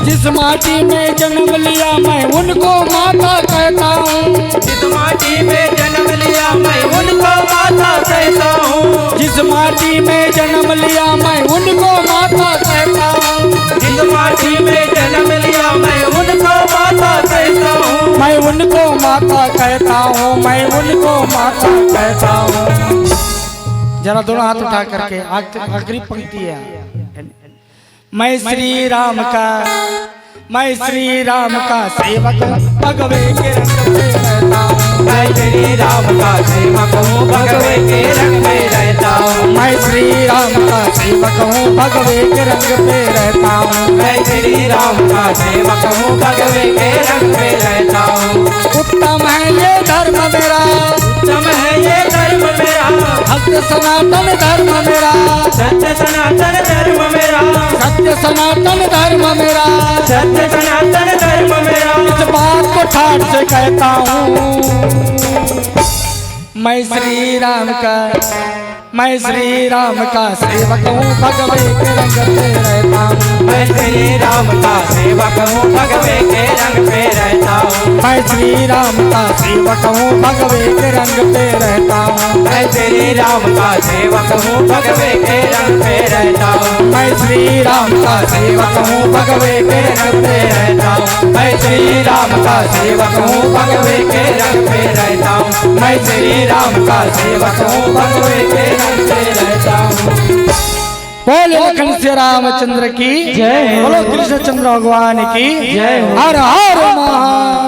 जिस माटी में जन्म लिया मैं उनको माता कहता हूँ। जिस माटी में जन्म लिया मैं उनको माता कहता हूँ। जिस माटी में जन्म लिया मैं उनको माता कहता हूँ। जिस माटी में जन्म लिया मैं उनको माता कहता हूँ। मैं उनको माता कहता हूँ, मैं उनको माता कहता हूँ। जरा दोनों हाथ उठा करके आख-, आखिरी पंक्ति है। मैं श्री राम का, मैं श्री राम का सेवक हूँ, भगवे के रंग में रहता हूँ। मैं श्री राम का सेवक हूँ, भगवे के रंग में रहता हूँ। मैं श्री राम का सेवक हूँ, भगवे के रंग में रहता हूँ। मैं श्री राम का सेवक हूँ, भगवे के रंग में रहता हूँ। उत्तम है ये धर्म मेरा, उत्तम है ये धर्म मेरा। भक्त सनातन धर्म मेरा, सत्य सनातन धर्म मेरा। सत्य सनातन धर्म मेरा। सत्य सनातन धर्म मेरा। इस बात को ठाट से कहता हूँ, मैं श्री राम का, मैं श्री राम का सेवक हूँ, भगवे के रंग पे रहता हूँ। मैं श्री राम का सेवक हूँ, भगवे के रंग पे रहता हूँ। मैं श्री राम का सेवक हूँ, भगवे के रंग पे रहता हूँ। मैं श्री राम का सेवक हूँ, भगवे के रंग पे रहता हूँ। मैं श्री राम का सेवक हूँ, भगवे के रंग पे रहता हूँ। मैं श्री राम का सेवक हूँ, भगवे के रंग पे रहता हूँ। मैं श्री राम का सेवक हूँ, भगवे के रंग पे रहता हूँ। बोल लखन श्री रामचंद्र की। जय हो। बोलो कृष्ण चंद्र भगवान की। जय हो। हर हर महा